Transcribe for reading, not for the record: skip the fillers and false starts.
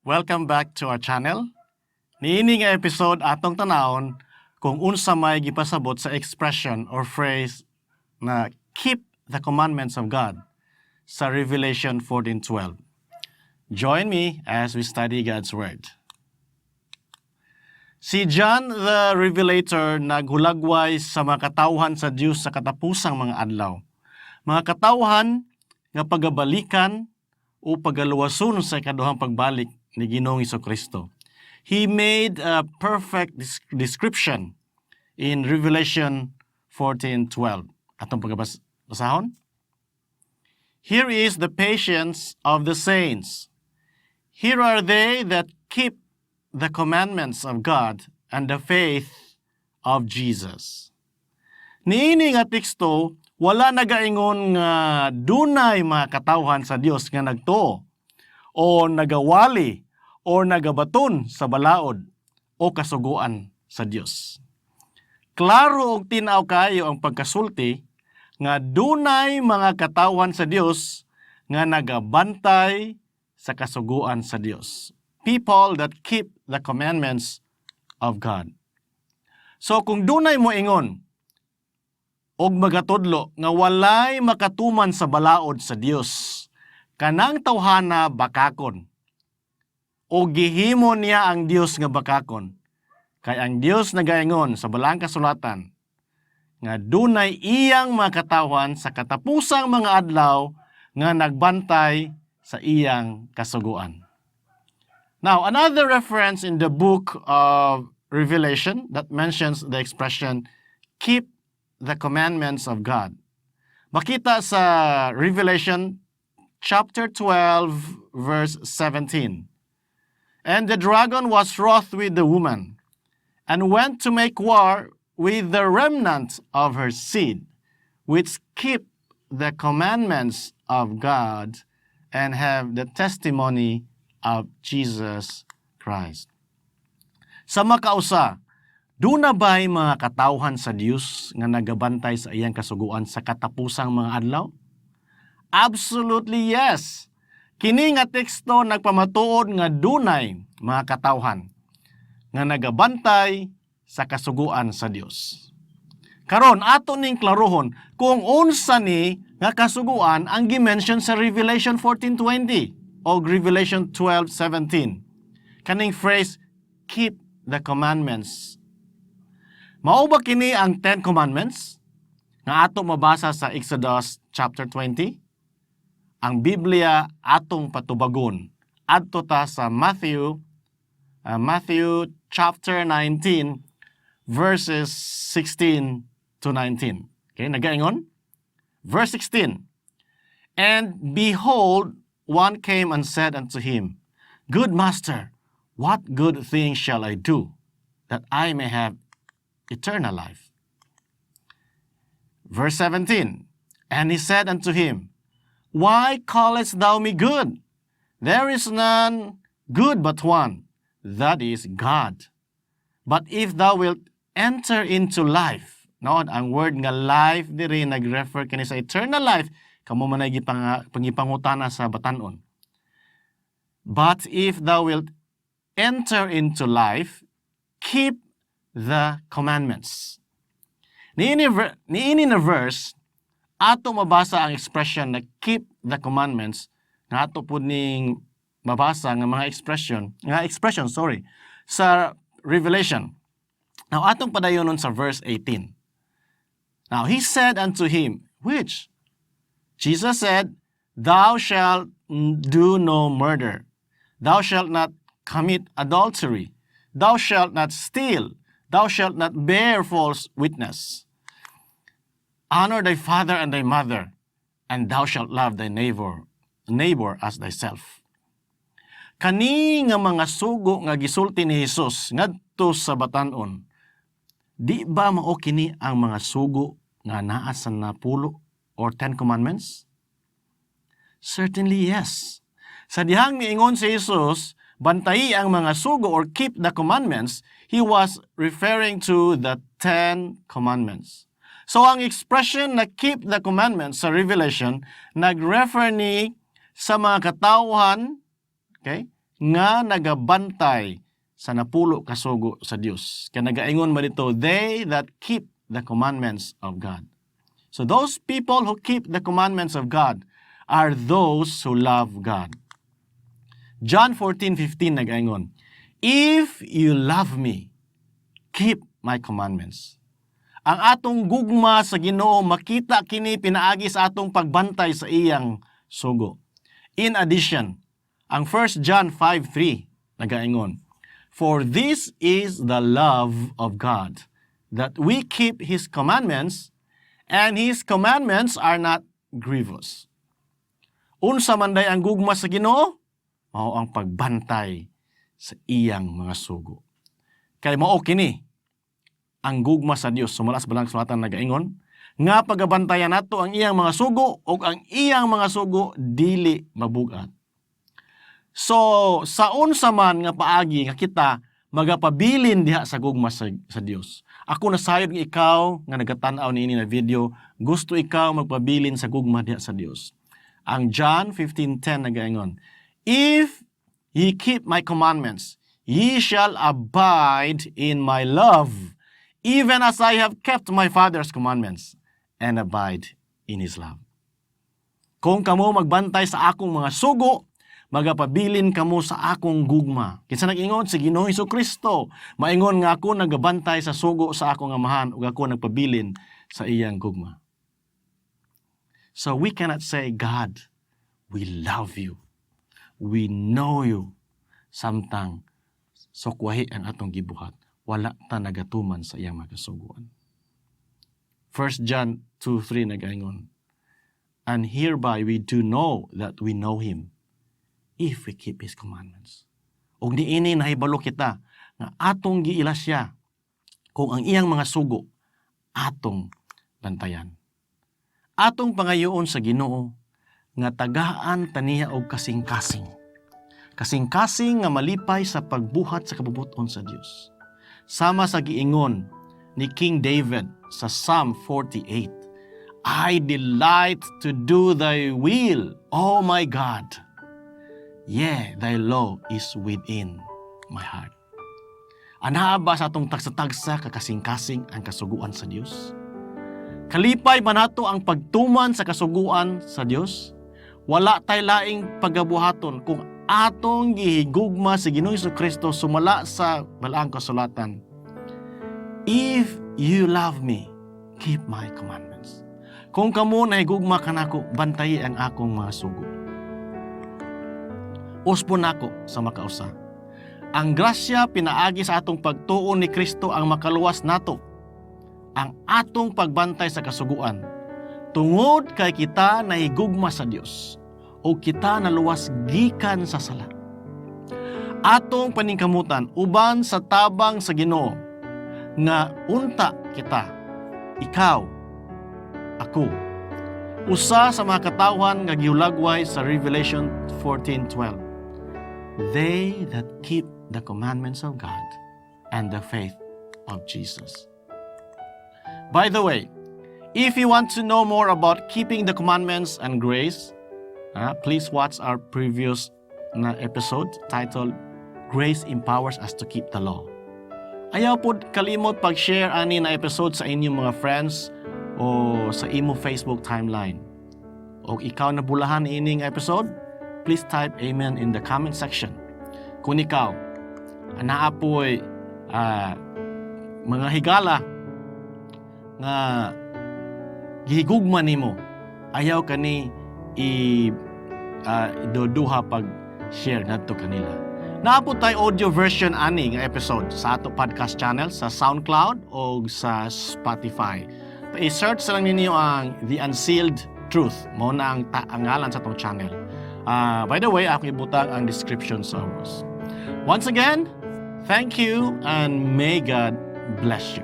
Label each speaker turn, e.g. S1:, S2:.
S1: Welcome back to our channel. Niini nga episode, atong tanawon kung unsa may gipasabot sa expression or phrase na "keep the commandments of God" sa Revelation 14:12. Join me as we study God's Word. Si John the Revelator naghulagway sa mga katawhan sa Dios sa katapusang mga adlaw. Mga katawhan nga pagabalikan o pagaluwason sa ikaduhang pagbalik ni Ginoong Kristo. He made a perfect description in Revelation 14:12. Atong pagabasahon. "Here is the patience of the saints. Here are they that keep the commandments of God and the faith of Jesus." Niini nga teksto, wala nagaingon nga dunay mga katawhan sa Dios nga nagtuo o nagawali o nagabaton sa balaod o kasuguan sa Dios. Klaro og tin-aw kaayo ang pagkasulti nga dunay mga katawhan sa Dios nga nagabantay sa kasuguan sa Dios. People that keep the commandments of God. So kung dunay mo ingon og magatudlo nga walay makatuman sa balaod sa Dios, kanang tawhana bakakon. O gihimo niya ang Dios nga bakakon. Kay ang Dios nagaingon sa Balaang Kasulatan nga dunay iyang mga katawhan sa katapusang mga adlaw nga nagbantay sa iyang kasuguan. Now, another reference in the book of Revelation that mentions the expression "keep the commandments of God" makita sa Revelation chapter 12 verse 17. "And the dragon was wroth with the woman and went to make war with the remnant of her seed, which keep the commandments of God and have the testimony of Jesus Christ." Sa makausa, duna ba'y mga katawhan sa Dios nga nagabantay sa iyang kasuguan sa katapusang mga adlaw? Absolutely yes. Kini nga teksto nagpamatuod nga dunay mga katawhan nga nagabantay sa kasuguan sa Dios. Karon, ato ning klarohon kung unsa ni nga kasuguan ang gi-mention sa Revelation 14:20 o Revelation 12:17. Kaning phrase "keep the commandments." Mao ba kini ang Ten Commandments nga ato mabasa sa Exodus chapter 20? Ang Biblia atong patubagon. Adto ta sa Matthew chapter 19 verses 16 to 19. Okay, nagaingon? Verse 16. "And behold, one came and said unto him, 'Good master, what good thing shall I do that I may have eternal life?' Verse 17. And he said unto him, 'Why callest thou me good? There is none good but one, that is God. But if thou wilt enter into life,'" no, ang word nga "life" diri nag-refer kini sa eternal life, kamo man ay gipangutana sa batanon. "But if thou wilt enter into life, keep the commandments." Niini na verse, ato mabasa ang expression na "keep the commandments" nga ato pud ning mabasa nga mga expression, nga expression, sorry, sa Revelation. Now, atong padayonon sa verse 18. "Now he said unto him, 'Which?' Jesus said, 'Thou shalt do no murder. Thou shalt not commit adultery. Thou shalt not steal. Thou shalt not bear false witness. Honor thy father and thy mother, and thou shalt love thy neighbor as thyself.'" Kani nga mga sugo nga gisulti ni Jesus ngadto sa batan-on, di ba mao kini ang mga sugo nga naa sa napulo or Ten Commandments? Certainly yes. Sa dihang miingon si Jesus, "Bantayi ang mga sugo" or "keep the commandments," he was referring to the Ten Commandments. So ang expression na "keep the commandments" sa Revelation, nag-refer ni sa mga katawhan, okay, nga nagabantay sa 10 ka sugo sa Dios. Kay nagaingon man dito, "They that keep the commandments of God." So those people who keep the commandments of God are those who love God. John 14:15 nagaingon, "If you love me, keep my commandments." Ang atong gugma sa Ginoo makita kini pinaagi sa atong pagbantay sa iyang sugo. In addition, ang 1 John 5:3 nagaingon, "For this is the love of God, that we keep His commandments, and His commandments are not grievous." Unsa man day ang gugma sa Ginoo? Mao ang pagbantay sa iyang mga sugo. Kay mao kini ang gugma sa Dios, sumala sa Balaang Kasulatan nagaingon nga pagabantayan nato ang iyang mga sugo ug ang iyang mga sugo dili mabugat. So, sa unsa man nga paagi nga kita magapabilin diha sa gugma sa Dios. Ako nasayod nga ikaw nga nagatan-aw niini na video, gusto ikaw magpabilin sa gugma diha sa Dios. Ang John 15:10 nagaingon, "If ye keep my commandments, ye shall abide in my love, even as I have kept my Father's commandments and abide in His love." Kung kamo magbantay sa akong mga sugo, magapabilin kamo sa akong gugma. Kinsa nag-ingon? Si Ginoong Kristo. Maingon nga ako nagabantay sa sugo sa akong Amahan ug ako nagpabilin sa iyang gugma. So we cannot say, "God, we love you. We know you." Samtang sukwahi ang atong gibuhat. Wala ta nagatuman sa iyang mga kasuguan. 1 John 2:3 nagaingon, "And hereby we do know that we know Him, if we keep His commandments." Ug niini nahibalo kita nga atong giila siya kung ang iyang mga sugo atong bantayan. Atong pangayoon sa Ginoo nga tagaan ta niya og kasing-kasing. Kasing-kasing nga malipay sa pagbuhat sa kabubut-on sa Dios. Sama sa giingon ni King David sa Psalm 48, "I delight to do thy will, O my God. Yea, thy law is within my heart." Anaa ba sa atong tagsa-tagsa kakasing-kasing ang kasuguan sa Dios? Kalipay ba nato ang pagtuman sa kasuguan sa Dios? Wala tay laing pagabuhaton kung atong gihigugma si Ginoong Kristo sumala sa Balaang Kasulatan. "If you love me, keep my commandments." Kung kamo nahigugma kanako, bantayi ang akong mga sugo. Usbon nako sa makausa. Ang grasya pinaagi sa atong pagtuo ni Kristo ang makaluwas nato. Ang atong pagbantay sa kasuguan tungod kay kita nahigugma sa Dios o kita naluwas gikan sa sala. Atong paningkamutan uban sa tabang sa Ginoo nga unta kita, ikaw, ako, usa sa mga katawhan nga gihulagway sa Revelation 14:12. They that keep the commandments of God and the faith of Jesus. By the way, if you want to know more about keeping the commandments and grace, please watch our previous na episode titled "Grace Empowers Us to Keep the Law." Ayaw pod kalimot pag-share ani na episode sa inyong mga friends o sa imo Facebook timeline. O ikaw nabulahan ining episode, please type "amen" in the comment section. Kung ikaw, anaa poy mga higala nga gihigugma nimo, ayaw kani i iduduha pag share ngadto kanila. Naa pod tay audio version ani nga episode sa ato podcast channel sa SoundCloud o sa Spotify. I-search lang ninyo ang The Unsealed Truth. Mao na ang ngalan sa atong channel. By the way, ako ibutang ang description sa ubos. Once again, thank you and may God bless you.